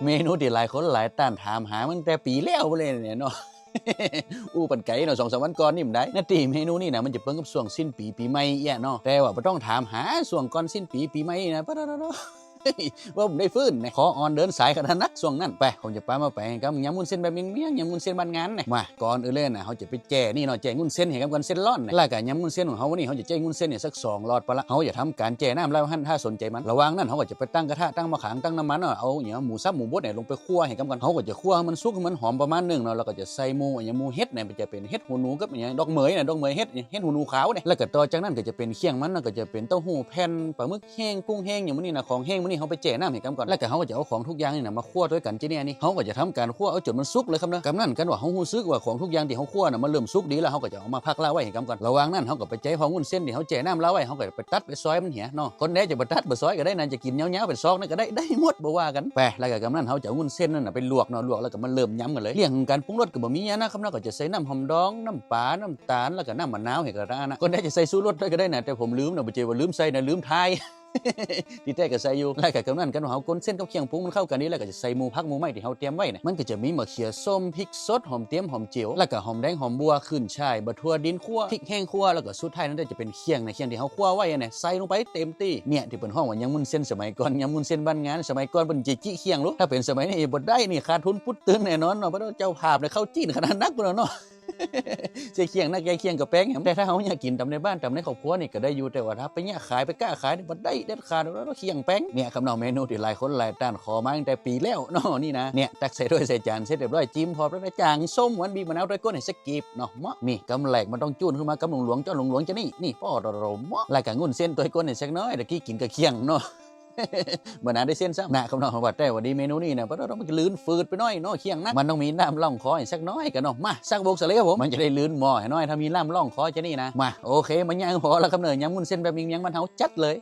ເມນູທີ່ຫຼາຍຄົນຫຼາຍທ່ານຖາມຫາມາຕັ້ງແຕ່ປີແລ້ວພຸ້ນເລີຍເນາະ. ອູ້ປານໄກເນາະ ສອງສາມວັນກ່ອນນີ້ມັນໄດ້ນະຕິ. ເມນູນີ້ນະ ມັນຈະເບິ່ງກັບຊ່ວງສິ້ນປີ ປີໃໝ່ເອະເນາະ. ແຕ່ວ່າບໍ່ຕ້ອງຖາມຫາຊ່ວງກ່ອນສິ້ນປີ ປີໃໝ່ນະ ປະໂດດໆ ວ່າບໍ່ໄດ້ຟື້ນນະ ຂໍອ່ອນເດີນສາຍຂະໜາດນັກຊ່ວງນັ້ນ. ໄປ ຜົມຈະພາມາໄປກັບຍຳວຸ້ນເສັ້ນແບບມຽງໆ ຍຳວຸ້ນເສັ້ນບ້ານງານນະ. ມາ ກ່ອນອື່ນເລີຍນະ ເຮົາຈະໄປແຈ້ນີ້ເນາະ ແຈ້ງຸ້ນເສັ້ນໃຫ້ກັບກັນ ເສັ້ນຮ້ອນນະ. ລະກະຍຳງຸ້ນເສັ້ນຂອງເຮົາມື້ນີ້ ເຮົາຈະແຈ້ງຸ້ນເສັ້ນໃຫ້ສັກສອງຫຼອດປະລະ. ເຮົາຈະທຳການແຈ້ນ້ຳລະ ທ່ານສົນໃຈມັນ. ລະຫວ່າງນັ້ນ ເຮົາກໍຈະໄປຕັ້ງກະທະ ຕັ້ງໝໍ້ຂາງ ຕັ້ງນ້ຳມັນເນາະ ເອົາຫຍັງ ໝູສັບ ໝູບົດນີ້ລົງໄປຂົ້ວໃຫ້ກັບກັນ. ເຮົາກໍຈະຂົ້ວໃຫ້ມັນສຸກ ໃຫ້ມັນຫອມປະມານໜຶ່ງເນາະ ລະກໍຈະໃສ່ໝູ ຫຍັງ ໝູເຫັດນີ້ ມັນຈະເປັນເຫັດຫູໜູກັບຫຍັງ ດອກເໝີຍນະ ດອກເໝີຍເຫັດ ເຫັດຫູໜູຂາວນີ້. ລະກໍຕໍ່ຈາກນັ້ນກໍຈະເປັນຄ້ຽງມັນ ລະກໍຈະເປັນເຕົ້າຫູ້ແຜ່ນ ປາໝຶກ ແຫ້ງ ກຸ້ງແຫ້ງ ຫຍັງມື້ນີ້ນະ ຂອງແຫ້ງມື້ນີ້ເຮົາໄປແຈ້ນ້ຳໃຫ້ກັນກ່ອນ. ລະກະເຮົາກໍຈະເອົາຂອງທຸກຢ່າງນີ້ນະມາຂົ້ວດ້ວຍກັນຈີ່ແນ່ນີ້. ເຮົາກໍຈະທຳການຂົ້ວເອົາຈົນມັນສຸກເລີຍຄັບເນາະ. ກຳນັ້ນຄັນວ່າເຮົາຮູ້ສຶກວ່າຂອງທຸກຢ່າງທີ່ເຮົາຂົ້ວນະມັນເລີ່ມສຸກດີແລ້ວ ເຮົາກໍຈະເອົາມາພັກລະໄວ້ໃຫ້ກຳກ່ອນ. ລະຫວ່າງນັ້ນເຮົາກໍໄປໃຈພອງວຸ້ນເສັ້ນທີ່ເຮົາແຈ້ນ້ຳລະໄວ້ ເຮົາກໍໄປຕັດໄປຊອຍມັນເຫຍເນາະ. ຄົນໃດຈະບໍ່ຕັດບໍ່ຊອຍກໍໄດ້ນະ ຈະກິນຍາວໆເປັນຊອກນັ້ນກໍໄດ້ ໄດ້ໝົດ ບໍ່ວ່າກັນ. ໄປ ລະກະກຳນັ້ນເຮົາຈະເອົາວຸ້ນເສັ້ນນັ້ນນະໄປລວກເນາະ ລວກແລ້ວກໍມາເລີ່ມຍຳກັນເລີຍ. ເລື່ອງຂອງການປຸງລົດກໍບໍ່ມີຫຍັງນະຄັບເນາະ ກໍຈະໃສ່ນ້ຳຫອມດອງ ນ້ຳປາ ນ້ຳຕານ ລະກະນ້ຳມະນາວໃຫ້ກໍໄດ້ນະ. ຄົນໃດຈະໃສ່ຊູລົດດ້ວຍກໍໄດ້ນະ ແຕ່ຜົມລືມນະ ບໍ່ເຈີວ່າລືມໃສ່ນະ ລືມຖ່າຍ. ທີ່ແທ້ກໍໃສ່ຢູ່. ລະກະກຳນັ້ນຄັນວ່າເຮົາກົນເສັ້ນກັບເຄື່ອງປຸງມັນເຂົ້າກັນດີແລ້ວ ກໍຈະໃສ່ໝູຜັກໝູໄມ້ທີ່ເຮົາຕຽມໄວ້ນະ. ມັນກໍຈະມີໝາກເຂືອສົ້ມ ພິກສົດ ຫອມຕຽມ ຫອມຈຽວ ລະກະຫອມແດງ ຫອມບົ່ວ ຂຶ້ນຊ່າຍ ບະຖົ່ວດິນຂົ້ວ ພິກແຫ້ງຂົ້ວ ລະກະສຸດທ້າຍນັ້ນຈະເປັນຄ້ຽງນະ ຄ້ຽງທີ່ເຮົາຂົ້ວໄວ້ຫັ້ນນະ ໃສ່ລົງໄປເຕັມທີ່. ເນຍ ທີ່ເພິ່ນຮ້ອງວ່າຍຳງຸ້ນເສັ້ນສະໄໝກ່ອນ ຍຳງຸ້ນເສັ້ນບ້ານງານ ສະໄໝກ່ອນເພິ່ນຈະຈິ້ງຄ້ຽງໂລດ. ຖ້າເປັນສະໄໝນີ້ບໍ່ໄດ້ນີ້ ຂາດທຶນປຸດຕື່ນແນ່ນອນເນາະ ເພາະວ່າເຈົ້າພາບນະ ເຂົ້າຈີ້ນຂະໜາດນັກພຸ້ນແຫຼະເນາະ. ເສຍຄ້ຽງນັກ ຢາຍຄ້ຽງກໍແປງ. ແຕ່ຖ້າເຮົາຢາກກິນຕຳໃນບ້ານ ຕຳໃນຄອບຄົວນີ້ກໍໄດ້ຢູ່ ແຕ່ວ່າຖ້າໄປຍາກຂາຍ ໄປຄ້າຂາຍນີ້ບໍ່ໄດ້ເດັດຂາດ ແລ້ວຄ້ຽງແປງ. ເນຍຄັບເນາະ ເມນູທີ່ຫຼາຍຄົນຫຼາຍທ່ານຂໍມາຕັ້ງແຕ່ປີແລ້ວເນາະນີ້ນະ. ເນຍ ຕັກໃສ່ຖ້ວຍໃສ່ຈານເສັດຮຽບຮ້ອຍ ຈິ້ມພ້ອມດ້ວຍນ້ຳຈາງ ສົ້ມຫວານ ບີບມະນາວ ຕອຍກົ້ນໃຫ້ສັກກີບເນາະ. ເໝາະ ນີ້ກຳແລກມັນຕ້ອງຈູນຂຶ້ນມາ ກຳຫຼວງໆ ຈ້ອນຫຼວງໆ ຈະນີ້ ນີ້ ປອດໂທ້ ເໝາະ. ລະກະງຸ້ນເສັ້ນ ຕອຍກົ້ນໃຫ້ສັກໜ້ອຍ ຕະກີ້ກິນກໍຄ້ຽງເນາະ. ບໍ່ໜ້າໄດ້ເສັ້ນຊ້ຳນະຄັບເນາະ. ວ່າແຕ່ວ່າດີເມນູນີ້ນະ ປະໂດດ ມັນກໍລື່ນຝືດໄປໜ້ອຍເນາະ ຄ້ຽງນະ. ມັນຕ້ອງມີນ້ຳລ່ອງຄໍໃຫ້ສັກໜ້ອຍກະເນາະ. ມາ ຊັກບົກສະເລວ ຜົມ ມັນຈະໄດ້ລື່ນໝໍ້ໃຫ້ໜ້ອຍ ຖ້າມີນ້ຳລ່ອງຄໍຈະນີ້ນະ. ມາ ໂອເຄ ມາຍ່າງພໍລະຄັບເນີ ຍຳງຸ້ນເສັ້ນແບບມຽງໆບ້ານເຮົາ ຈັດເລີຍ.